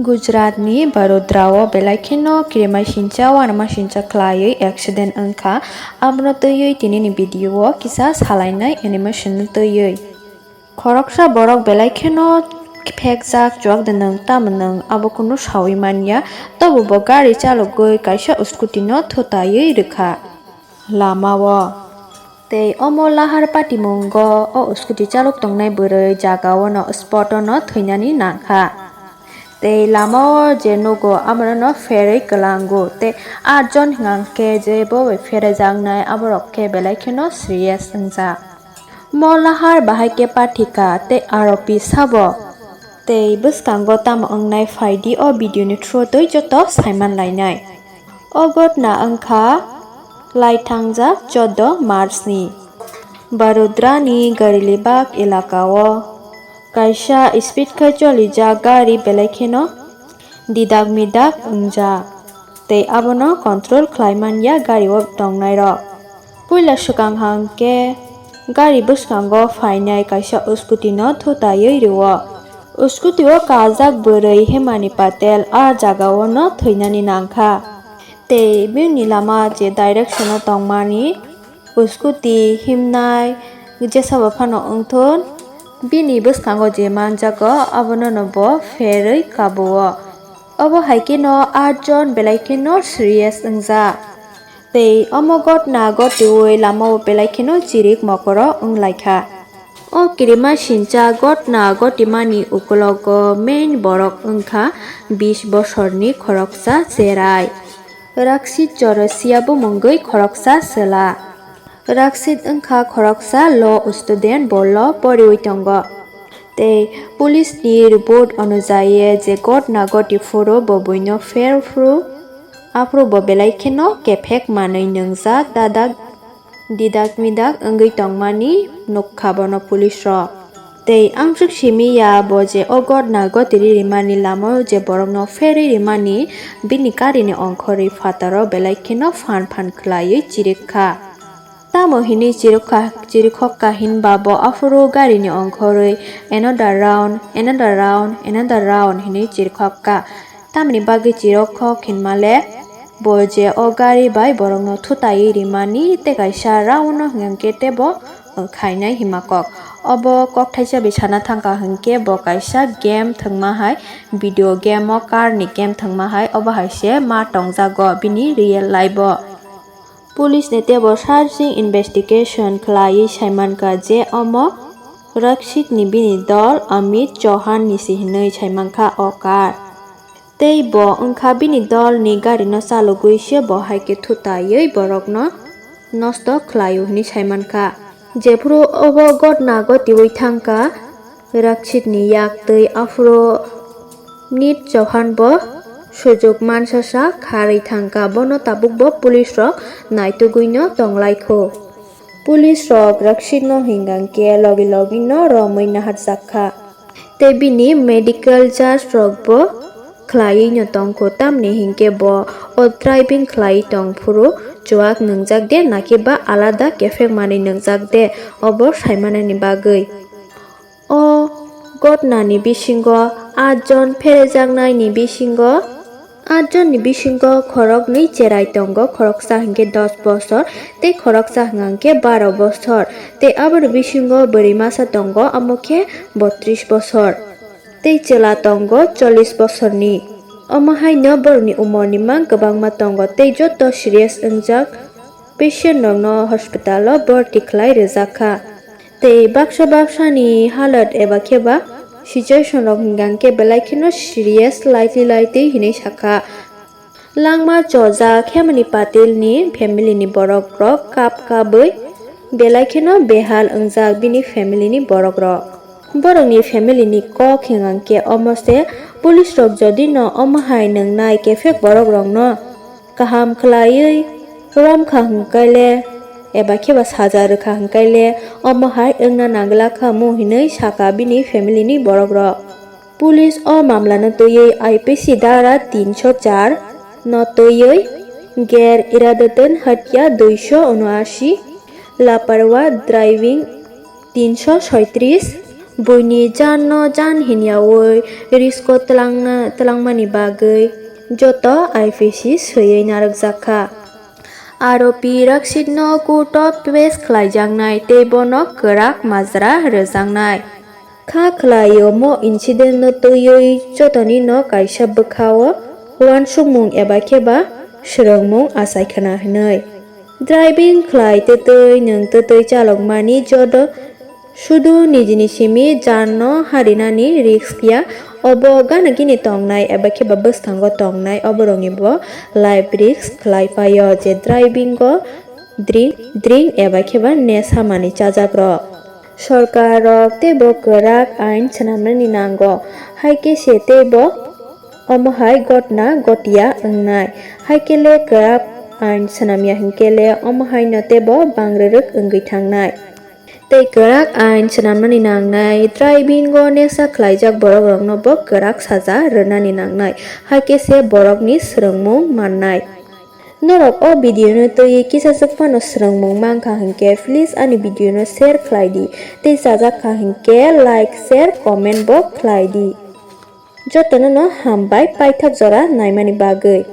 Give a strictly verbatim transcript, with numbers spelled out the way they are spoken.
Gujarat ni Baroda o belai kheno kirimasingcha uanamasingcha khlaiwi accident wngkha, abono twiwi tinini video o kisa salainai animation no twiwi. Khoroksa borok belai kheno phekjak, chuak de nwng tamo nwng abo kunu sawi manya, tobo bo gari chalogwi kaisa scooty no thutaiwi rwkha lama o. Tei omo lahar patimungo o scooty chalok tongnai bwrwi jaga o no spot o no thwinani nangkha. Tei lama o je nugo abono no pherwi kwlango tei aa jon hwnkhe je bo bai pherajaknai aborok khe belai kheno serious wngjak. Mo lahar bahai khe pathika tei aropi sabo. Tei bwskango tamo wngnai phaidi o video ni through twi joto saiman lainai. O gotna wngkha laithangjak chordo March ni. Baroda ni Garlibagh elaka o kaisa speed khai cholijak gari belai kheno didak midak wngjak tei abono control khlai manya gari o tongnai rok. Puila swkang hwnkhe gari bwskango phainai kaisa scooty no thutaiwi rwo. Scooty o kajak bwrwi Hemani Patel a jaga o no thwinani nangkha. Tei bini lama je direction o tongmani scooty himnai jesa bo phano wngthun, bini bwskango je manjago abono no bo pherwi kabuo. Obo hai kheno aa jon belai kheno serious wngjak. Tei omo gotna gotiwi lama o belai kheno chirik mokoro wnglaikha. O kirimasingcha gotna gotimani ukulogo main borok wngkha bish bosorni khoroksa cherai Rakshit Chaurasia bumungwi khoroksa chwla. Rakshit wngkha khoroksa law student, bo law poriwi tongo. Tei police ni report onujaye je gotna goti phuru bo buino pher phuru, aphuru bo belai kheno kephek manwi nwngjak, dadak didak midak wngwi tongmani nukha bono police rok. Tei amsuk simi ya bo je o gotna goti ri rimani lama o je borokno pherwi rimani bini gari ni ongkhorwi phataro belai kheno phan phan khwlaiwi chirikha. Tamo hinwi chirikha, chirikhokka hinba bo aphuru garini ongkhorwi another round, another round, another round hinwi chirikhokka. Tamni bagwi chirikhok hinmale bo je o gari bai borokno thutaiwi rimani tei kaisa round no hwnkhe tebo khainai himakok. Obo kokthaisa bai sana thangkha hwnkhe bo kaisa game thwngma hai, video game o car ni game thwngma hai, obo hai se ma tongjago bini real life o. Police ni teibo searching investigation khlaiwi saimankha je omo Rakshit ni bini dol Amit Chauhan ni se hinwi saimankha o car. Tei bo wngkha bini dol ni gari no chalogwi se bo hai khe thutaiwi borok no nosto khlaio hinwi saimankha. Jephuru obo gotna gotiwi thangkha, Rakshit ni yak twi aphuru Nit Chauhan bo sujuk mansa sa kharwi thangkha, bono tabuk bo police rok naitugwi no tonglaikho. Police rok Rakshit no hingkha khe logi logi no romwi naharjakha. Tei bini medical charge rok bo khlaiwi no tongkho, tamni hinkhe bo o driving khlaiwi tongphuru chuak nwngjak de nakhe ba alada kephek manwi nwngjak de, obo saimanani bagwi. O gotnani bisingo atjon pherejaknaini bisingo, atjonni bisingo khoroknwi cherai tongo, khoroksa hinkhe dos bosor tei khoroksa hwnkhe baro bosor, tei aboni bisingo bwrwi masa tongo, amo khe botris bosor, tei chwla tongo chollish bosorni. Omo haino borokni umorni mang kwbangma tongo tei joto serious wngjak patient rokno hospital o bhorti khlai rwjak kha. Tei baksa baksani halat eba khe ba situation rok hingkha khe belai kheno serious, lightly lightly hinwi sakha. Langma chojak Hemani Patil ni family ni borok rok kap kabwi belai kheno behal wngjak bini family ni borok rok. Borok ni family ni kok hingkha khe omo se, police rok jodi no omo hai nwngnai kephek borok rok no kaham khlaiwi romkha hwnkhe le, eba khe ba saja rwkha hwnkhe le, omo hai wngna nangla kha mu hinwi sakha bini family ni borok rok. Police o mamla no twiwi I P C dhara tinsho char no twiwi Gair Iradatan Hatya duisho unashi, Laparwa Driving tinsho soitris, Buini janno jan hinyawi risko twlangna, twlangmani bagwi joto I P C swiwi narwkjakha. Aropi Rakshitno court-o pes khlaijaknai tei bono kwrak majra rwjaknai. Kha khlai omo incident-no twiwi jotoni no kaisa bwkha-o uansukmung eba khe ba swrwngmung achai khna hwnwi. Driving khlai twtwi nwng twtwi chalokmani joto sudu nijini simi janno harinani risk ya, obo gana gini tongnai eba khe ba bwskango tongnai oborogni bo life risk khlai phaio je driving-o drink, drink eba khe ba nesa manwi chajakrok. Sorkar rok teibo kwrak ain swnamnani nango, hai khe se teibo omo hai gotna gotia wngnai, hai khe le kwrak ain swnamya hinkhe le omo hai no teibo bangrwrwk wngwi thangnai. Tei kwrak ain swnamnani nangnai, driving-o nesa khlaijak borok rokno bo kwrak saja rwnani nangnai, hai khe se borokni swrwngmung mannai. Norok o video no twiwi kisa swk phano swrwngmung mankha hinkhe, please ani video no share khlai di. Tei chajak kha hinkhe, like, share, comment bo khlai di. Jotono no hambai paithak jora naimani bagwi.